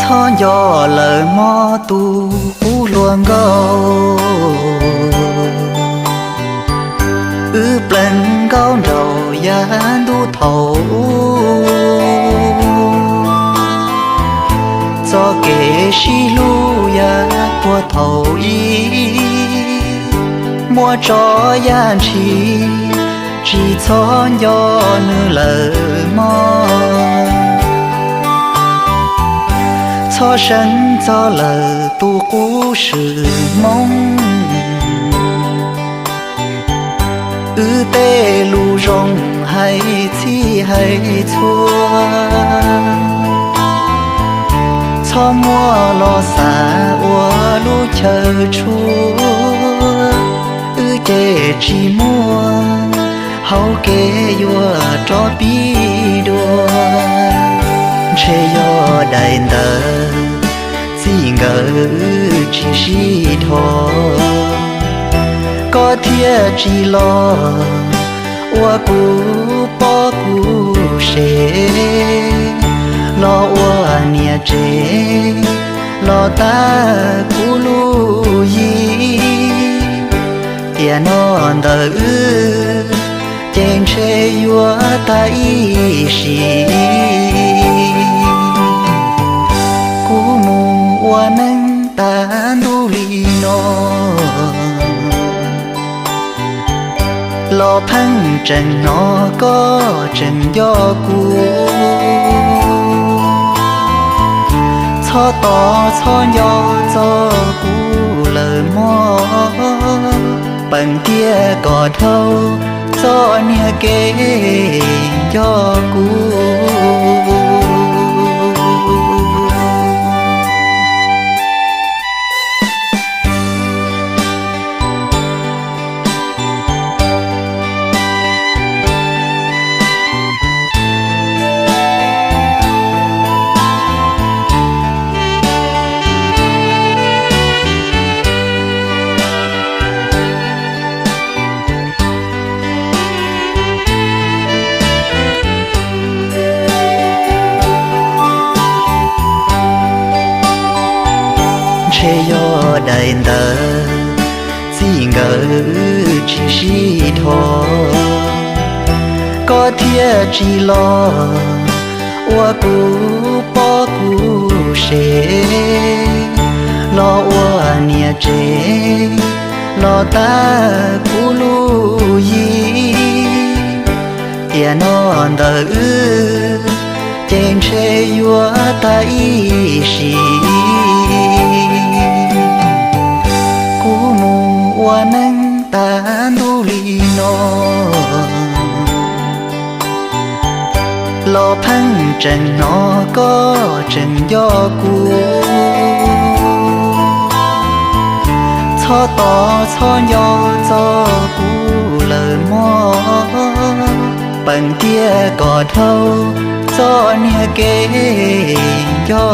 Txhob nco lawm mog tus qub hluas nkauj, wb pleev nkauj nraug yav ntuj thaum ub. Txoj kev sib hlub yav puag thaum ub, muab tso yaj ntshis, tsis txhob nco nws lawm mog. Txhob seev txog lawm tus qub swm Hmoob, wb tej lus zoo hais txhij hais txhua. Txhob muab los xav ua lub chaw tshua, wb ces tsis muaj hauv kev yuav rov pib dua. Ntshe yog daim ntawv txij nkawm wb tsis sib dhos, koj thiaj tsis los ua kuv poj kuv sev, los ua niam tsev, los tag kuv lub yig. Tiam no ntawm wb ces ntshe yuav tag ib sim. Kuv mus ua neej tas ntuj li no, los pheej tseem hnov koj tseem nco kuv. Txhob tos txhob nco txog kuv lawm mog, peem tiag kom dhau txoj niag kev nco kuv. Ntshe yog daim ntawv txij nkawm wb tsis sib dhos, koj thiaj tsis los ua kuv poj kuv sev, los ua niam tsev, los tag kuv lub yig. Tiam no ntawm wb ces ntshe yuav tag ib sim. Kuv mus ua neej tas ntuj li no, los pheej tseem hnov koj tseem nco kuv. Txhob tos txhob nco txog kuv lawm mog, peem tiag kom dhau txoj niag kev nco